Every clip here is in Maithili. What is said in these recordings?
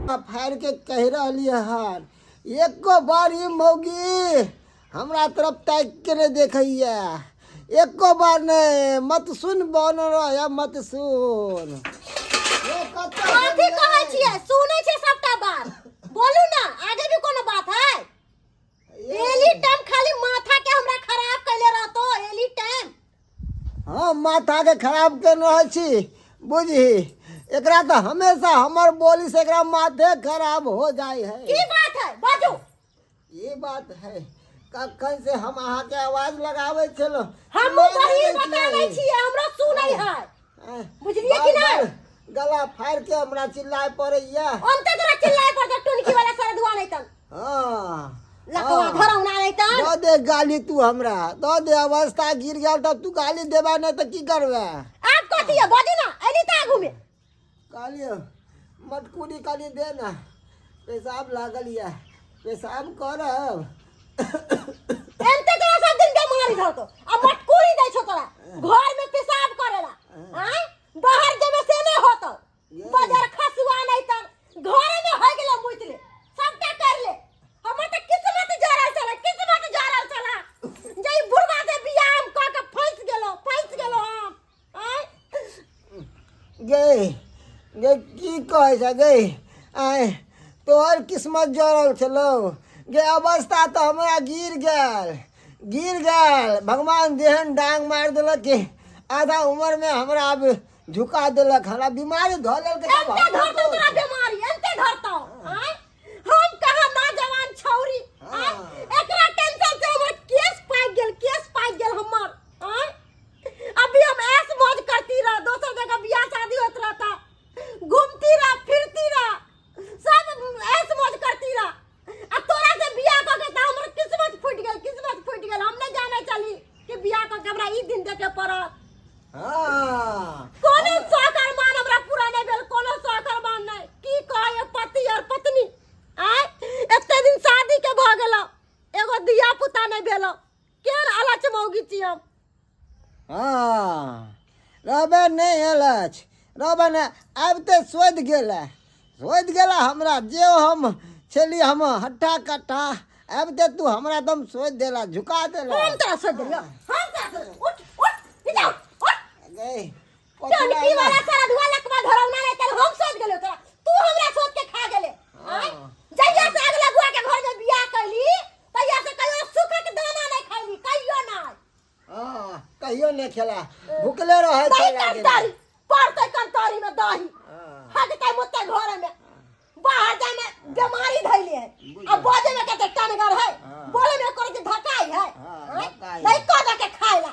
फाड़ि के कहि रहलियै हन, एको बार ई मौगी हमरा तरफ ताकि के नहि देखैया, एको बार नहि। मत सुन बन रह, मत सुन। ये कतऽ कथी गेलियै? कहै छियै? सुनै छियै सबटा बात। बोलू ना, आगे भी कोनो बात है? एली टाइम खाली माथा के हमरा खराब कैले रहतो एली टाइम। हम माथाके खराब केने रहै छी बुझही। एकरा तऽ हमेशा हमर बोली से एकरा माथे खराब हो जाइ है। की बात है, बाजू। ई बात है, कखन से हम अहाँके आवाज लगाबै छलहुँ। हम नहि वही लगै बताबै छियै। छियै, हमरो सुनै है। आँय, बुझलियै कि बार नहि? बार गला फाड़ि के हमरा चिल्लाय पड़ैया। अंते तोरा चिल्लाय पड़तौ, टुनकी वाला सरधुआ नहीं तन। हाँ। लकवा हाँ। धरौना नहीं तन। दऽ दे गाली तू हमरा, दऽ दे। अवस्था गिर गेल तब तू गाली देबा नहि तऽ की करबे? आब कथी है, बाजू ना, अइली तऽ आगू में। कहलियो मटकुरी कनि दे ने, पेशाब लागल यऽ, पेशाब करब। एनते तोरा सब दिन बेमारी धरतो आ मटकुरी दै छौ तोरा घर में पेशाब करेला। आय बाहर जेबे से नहीं होतो। बाजार खसुआ नहीं तर घरे में हो गेलो, मुइत ले सबटा कर ले। हमर त किस्मत जरल चला, किस्मत जरल चला। जई बुढ़वा से बियाह हम क के फंस गेलो, फंस गेलो हम। आय गे गे, की कहै छ गे? आय तोहर किस्मत जरल छलौ गे? अवस्था तऽ हमरा गिर गेल, गिर गेल। भगवान जेहन डांग मारि देलक कि आधा उम्र में हमरा आब झुका देलक, हमरा बीमारी धऽ लेलकै तब एते हम धरतौ तोरा बीमारी, एते धरतौ। आय हम कहाँ नौजवान छौरी। आय एकरा टेंशन से हमर केस पाकि गेल, केस पाकि गेल हमर। आय अभी हम ऐश मौज करती रह, दोसर जगह बियाह शादी होत रहता, घूमती रह फिरती रह, सब ऐश मौज करती रह। आ तोरा से बियाह कऽ के तऽ हमर किस्मत फूटि गेल, किस्मत फूटि गेल। हम नहि जानै छली कि बियाह कऽ के हमरा ई दिन देखे पड़त। कोनो शौक अरमान हमरा पूरा नहि भेल, कोनो शौक अरमान नहि। की कहै पति और पत्नी, आय एते दिन शादी के भऽ गेल, एगो धिया पुता नहि भेल। केहन अलच मौगी छी हम। हाँ रहबे नहि अलच, रहबे नहि। आबिते सोधि गेलै, सोधि गेला हमरा। जे हम छली हम हट्ठा कट्ठा, आबिते तू हमरा एकदम सोधि देला, झुका देला। हम तोरा सोधि देलियौ? हम तोरा सोधि? उठ उठ, नीचा उठ, उठ। गै कथी टनकी वाला सारा धुआ लकवा धरौना नहीं तर हम सोच गेलो तोरा, तू हमरा सोच के खा गेले। आय जहिया से अगला गुआ के घर में बियाह कैली तहिया से कहियो सुखक दाना नहीं खैली, कहियो नहीं। हाँ, कहियो नहीं खेला, भुखले रहे दही छला गेलै। कंतारी पड़ते, कंतारी में दही। हगते मुत्ते घर में, बाहर जाए में बीमारी धैले है। अब बजे में कहते टनगर है, बोले में करे के धकाई है। हाँ, आय? धकाई। नहीं कह दे के खाइला।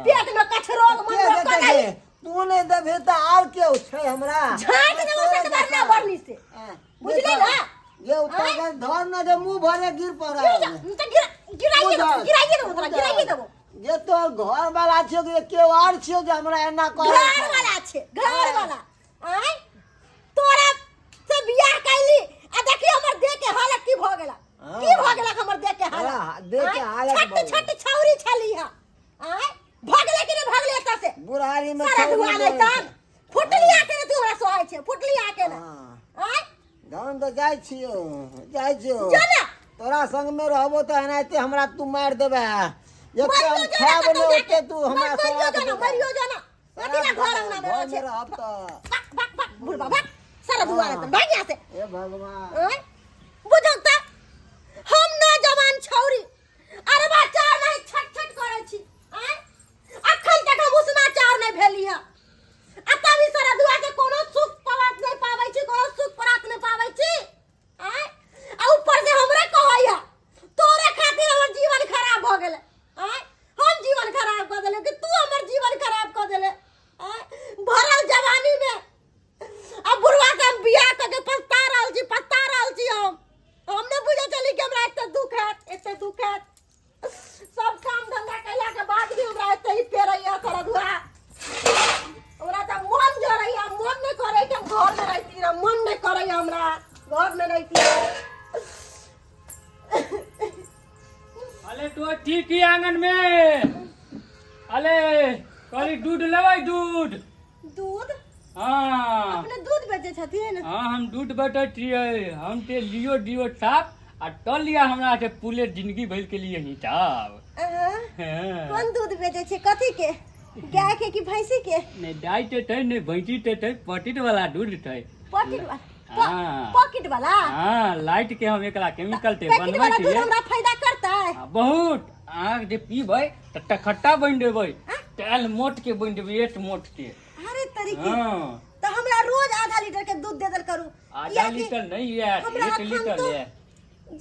पेट में कछ रोग मन के रोग देतै कह दे। गे? तू नहि देबही तऽ आर केओ छै हमरा? झाँट देबो से तोरे बरना जकाँ। बरनी से। हाँ, बुझली देखो, ना? ये उतर धर न जे मुंह भरे गिर पड़ल। गिर जा, तऽ गिराइए देबो, गिराइए देबो तोरा, गिराइए देबो। जे तोहर घर वाला छियो कि केओ आर छियो जे हमरा एना कहै घर छै? वाला छै, घर वाला। आय तोरा से बियाह कैली आ देखी हमर देह के हालत की भ गेला, की भ गेला हमर देह के हालत। हाँ, देह के आँय? हालत छोट भऽ गेल। छोट छौरी छली हा। आय भगले कि नहीं भगले एतऽ से? बुढ़ारी में सारा छौरी धुआ नहीं रहै तन छै। फुटली आके ने तू हमरा सोहाय छै, फुटली आके ने। हाँ। आय धन तऽ जाइ छियो, जाइ छियो। जो ना। तोरा संग में रहबो तऽ एनाहिते हमरा तू मारि देबे। जते हम मरियो जो ना खायब कतौ ने जाके। ओते तू हमरा मरियो सराप जो ना, देबे। मरियो जो ना। कथी ला घर अंगना में घर में छै? रहब तऽ। भाग भाग भाग बुढ़बा भाग, सारा धुआ रहतन, भाग यहाँ से। हे भगवान। आँय? बुझल तऽ हम नौजवान छौरी अरबा चाउर नहीं छट छट करै छी। आँय अखन तक हम उसना चाउर नहीं भेली है आ तब ई सारा दुआ के कोनो सुख प्राप्त नहीं पाबै छी, कोनो सुख प्राप्त नहीं पाबै छी। आँय आ ऊपर से हमरे कहैया तोरे खातिर हमर जीवन खराब भऽ गेलै। आँय हम जीवन खराब कऽ देले कि तू हमर जीवन खराब कऽ देले? आँय भरल जवानी में अब बुढ़वा से हम बियाह कऽ के पछता रहल छी, पछता रहल छी हम। हम नहि बुझै छली कि हमरा एते दुख हैत, एते दुख हैत। सब काम धंधा कैला के बाद भी हमरा एते ही पेरैया सरधुआ। हमरा तऽ मन जरैया, मन नहि करै कि हम घर में रहती रह, मन नहि करैया हमरा घर में रहती। अरे तो ठीक ही आंगन में। अरे कहली दूध लेबै, दूध? दूध? हाँ। अपने दूध बेचै बेचै छथिन? हाँ, हम दूध बेचै छियै। हम ते लियो दियो साफ आ टल लिया हमरा से पूरे जिंदगी भर के लिए हिसाब। अहाँ हाँ। कोन दूध बेचै छियै? कथी के, गाय के कि भैंसी के? नहीं गाय के छै, नहीं भैंसी के छै, पॉकेट वाला दूध छै। पॉकेट वाला? हाँ। पॉकेट वाला? हाँ, लाइट के हम एकरा केमिकल ते पैकेट बनबै वाला दूध छियै। हमरा फायदा करतै? हाँ, बहुत। अहाँ जे पीबै तऽ टखट्टा बनि देबै, तेल मोट के बनि देबै, एक मोट के। अरे तरीके। हाँ। तऽ हमरा रोज आधा लीटर के दूध दे देल करू। आधा कियाकि लीटर नहीं है, हमरा एक अखन लीटर तो है।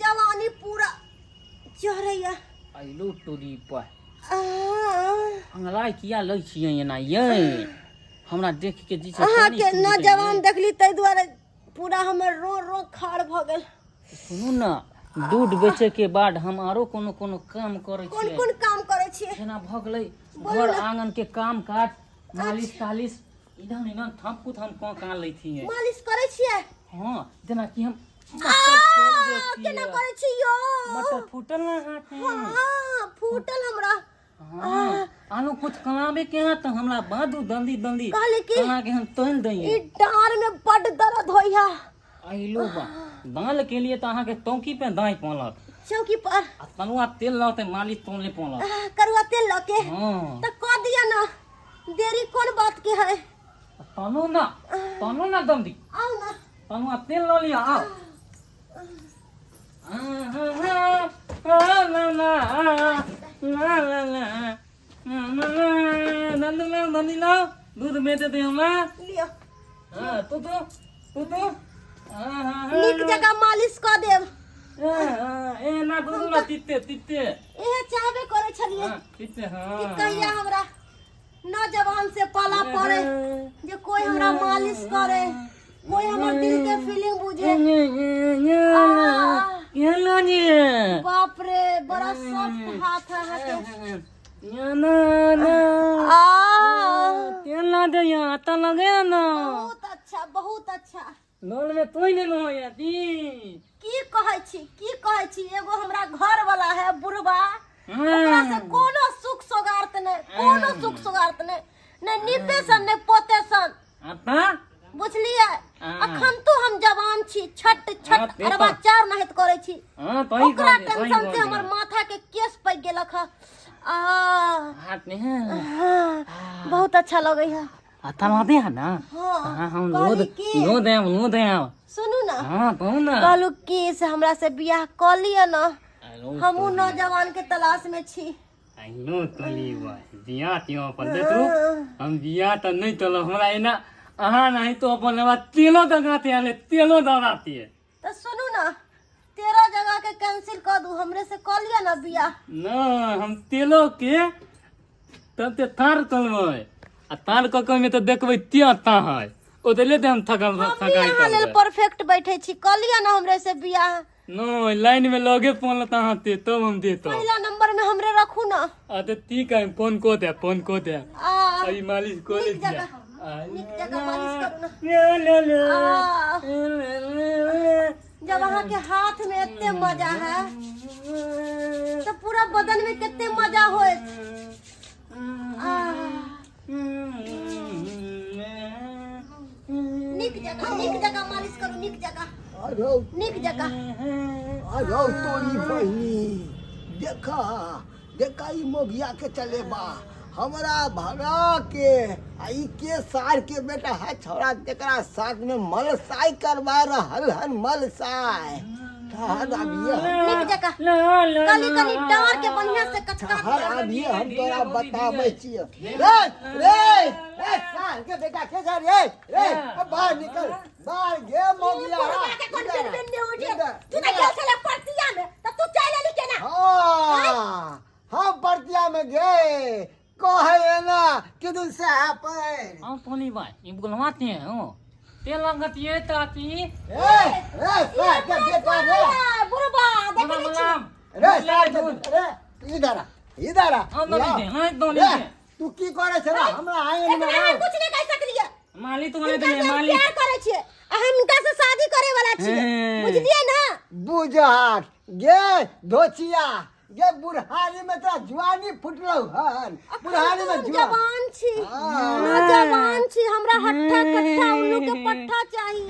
जवानी पूरा चढ़ैया। अइलो तोरी पर। आह, अंगलाइ किया लै छियै एना यै? हमरा देख के जे छै अहाँके पानी चूबि नौजवान जाइए। देखली ताहि दुआरे पूरा हमर रो रो खाड़ भऽ गेल। सुनू ने, दूध बेचे के बाद हम आरो कोनो कोनो काम करै कोन छियै। कोन काम करै छियै? जेना भऽ गेलै बोलू घर ने। आंगन के काम काज, मालिश तालिश, इधर इधर थप कुथ हम कँ कान लै छियै। मालिश करै छियै? हाँ, जेना कि हम आ, मटर फोड़ दै केना छियै। करै छी यौ? मटर फूटल ना हाथ में? हाँ, फूटल हमरा। हाँ, आनो कुछ कमाबे के है तो हमरा बांधू दंदी दंदी। कहली कि कमा के हम तोल दैये। ई डाँर में बड दर्द होइया। अइलो बा दाल के लिए तो अहाँ के चौकी पे दाई पड़त। चौकी पर? आ तनुआ तेल लौते मालिश तोले पड़त। आह, करुआ तेल लके? हाँ। तऽ कऽ दिअ ना, देरी कोन बात के है? तनु ना, तनु ना दंदी। आउ ना। तनुआ तेल ल लिया, आओ। दूध बेच दे हमरा। लिअ। हाँ, तू तो तू तो नीक जकाँ मालिश कऽ देब। ए ना दूध ना तिते तिते। इहे चाहबे करै छलियै हाँ, तिते कि हाँ। कहिया हमरा नौजवान से पाला पड़े जे कोई हमरा मालिश करे, कोई हमर दिल के फीलिंग बुझे। बाप रे, बड़ा सॉफ्ट हाथ है अहाँके। आ बहुत अच्छा, बहुत अच्छा। लोल में तोय ने नो या दी। की कहै छी, की कहै छी, एगो हमरा घर वाला है बुढ़बा, ओकरा से कोनो सुख सोगार्थ नहि, कोनो सुख सोगार्थ नहि, नहि नीपे सन नहि पोते सन। आता बुझलियै? हाँ। अखन तो हम जवान छी, छट हाँ, छट ते तो- अरबा चार नाहित करै छी। हां, तोही ओकरा कह दे, तोही टेंशन कह से दे। हमर माथा के केस पकि गेलक ह। आ हाथ में है। हाँ, बहुत अच्छा लगै है। आता लादे है ना? हाँ। हाँ, हम कहली लो की? लो दे, लो दे। सुनू ना। हाँ, कहू ना। कहलू की से हमरा से बियाह कऽ लिअ ना, आलो हमहूँ नौजवान के तलाश में छी। आइनो तोली बा बिया तियो अपन दे तू। हम बिया त नहीं तलो, हमरा एना अहाँ नहीं तो अपन हमरा तेलो दगाते आले, तेलो दगाते। तऽ सुनू ना, 13 जगह के कैंसिल कऽ दू, हमरे से कऽ लिअ ना बियाह। न, हम तेलो के तब ते तार तलबै आ तार कऽ के ओहिमे तऽ देखबै त्या ता है ओते ले हम थकल हम भी थकाइ अहाँ लेल परफेक्ट बैठे छी, कऽ लिअ ना हमरे से बियाह। न, लाइन में लगे फोन लता हाथे तब हम देतो। पहिला नंबर में हमरे रखू ना। आ तऽ ठीक है, फोन को दे, फोन को दे। आ अभी मालिश को ले नीक दिया। जगह, नीक जगह मालिश करू ना। ले ले। आ जब अहाँ के हाथ में एते मजा है तो पूरा बदन में कते मजा होत। आ नीक जगह, नीक जगह मालिश करू, नीक जगह। अरे नीक जगह। अरे तोरी बहिनी, देखा देखा, ई मोगिया के चलेबा हमरा भगा के आ ई के सार के बेटा है छौड़ा तेकरा साथ में मलसाई करवा रहल हन मलसाई। ठहर अभिये हम। नीक जगह, कनी कनी डार के बढ़िया से कचका। ठहर अभिये हम तोरा बताबै छियै। रे रे रे, सार के बेटा के सार, रे रे, अब बाहर निकल, बाहर गे मोगिया। बुढ़वा के कोन इधर आ, बिन बिन उठे। इधर, तू त इधर आ। गेल छले परतिया में त तू चलि एली केना? हाँ, हम परतिया में गए कहे ना कि तू सह पर हम तोनी भाई ई बुलवाते हैं हो तेल लगतिए ताती। ए रे सार के बेटा रे। ए, बुढ़वा देखे गुलाम नहि छी। गुलाम। रे सार के रे, इधर आ, इधर आ। हम नहीं दे, हाँ तो रे, नहीं दे। तू की करे छे रे हमरा आंगन में? एकरा हम आओ। कुछ नहीं कहि सकलियै। माली तो नहीं हिनका दे से हम माली। प्यार करै छियै आ हम हिनका से शादी करे वाला छियै। हैं। बुझलियै ना? बुझहक गे धोचिया। गे बुढ़ारी में तोरा जुआनी फुटलौ हन। अखन बुढ़ारी तऽ में हम जुआ जवान छी, हाँ। नौजवान छी, हमरा हट्ठा कट्ठा उल्लू के पट्ठा चाही।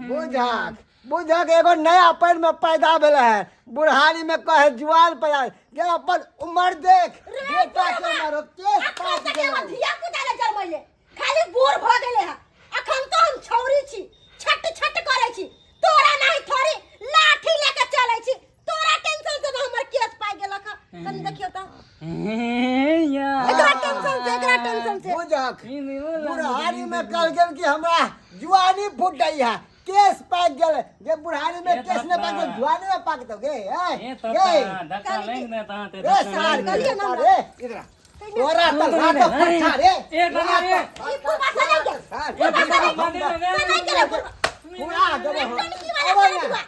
बुझक बुझक, एगो नया पैर में पैदा भेल है, बुढ़ारी में कहे जुआन पैदा। गे अपन उम्र देख, रे बेटा के बुढ़वा, उम्र केस अखन पाक तक एगो गेलौ। धिया पुता ले जन्मैले, खाली बूढ़ भऽ गेले है। अखन तो हम छौरी छी, छट छट करै छी, तोरा नहीं थोड़ी लाठी लेके चलै छी। तोरा टेंशन से न हमर केस पाइ गेलक हँ। कनि देखियौ तऽ, एकरा टेंशन से, एकरा टेंशन से। बुझक, बुढ़ारी में कहलकै कि हमरा जुआनी फूटै है, केस पाकि गेल। जे बुढ़ारी में केस नहि पाकि, जुआनी में पाकतौ गे? ए गे रे सार कहलियै ने हमरा। रे, इधर आ। तोरा तऽ लात पट्ठा रे। ए दादा, ए। ई बुढ़बा से नहीं गेल, बुढ़बा से नहीं, से नहीं गेलै बुढ़बा। पूरा देबो हम। टनकी वाला अबै से ने।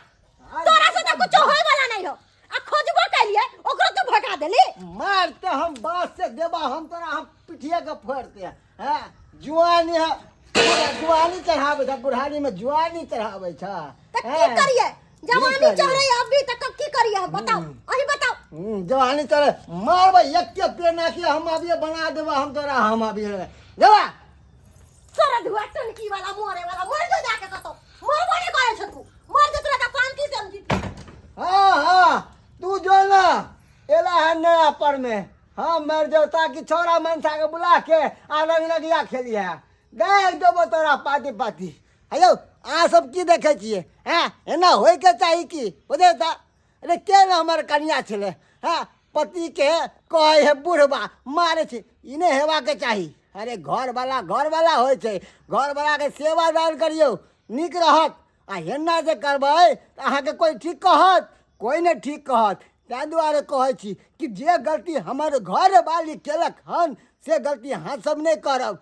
तोरा से तऽ कुछो होय वाला नहीं हो। आ खोजबो कैलिए, ओकरो तू भगा देली। मारते हम बांस से देबा हम तोरा, हम पिठिया के फोड़ते हैं। हैं जुआनी है, जुआनी चढ़ाबै छ, बुढ़ारी में जुआनी चढ़ाबै छ। तऽ की हैं? करिए? जवानी करिए? चढ़े अभी तक, की करिए हम? बताओ, अही बताओ। जवानी चढ़े, मारबै एके पेना के हम अभी बना देबा हम तोरा, हम अभी देबा। सारा धुआ टनकी वाला मरे वाला, मर जो जाके कतौ। मरबो नहीं करे छ तू, मर जो, तोरा तऽ शांति से हम जीत। हाँ हाँ, तू जो ना एला है नया पर में, हम मर जाओ ताकि छोरा मनसा के बुला के आ रंग रंगिया खेलिए, देख देबो तोरा पाती पाती। हेलो, अहाँ सब की देखै छियै? हैं, एना होइके चाही की? बुझै तऽ अरे के ने हमर कनिया छलै। हँ, पतिके कहै है बुढ़बा, मारै छै, ई नहि हेबाके चाही। अरे घरवला घरवला होइ छै, घरवलाके सेवा दान करियौ, नीक रहत। आ एना जे करबै तऽ अहाँके कोइ ठीक कहत? कोइ नहि ठीक कहत। ताहि दुआरे कहै छी कि जे गलती हमर घरवाली केलक हन से गलती अहाँ सब नहि करब।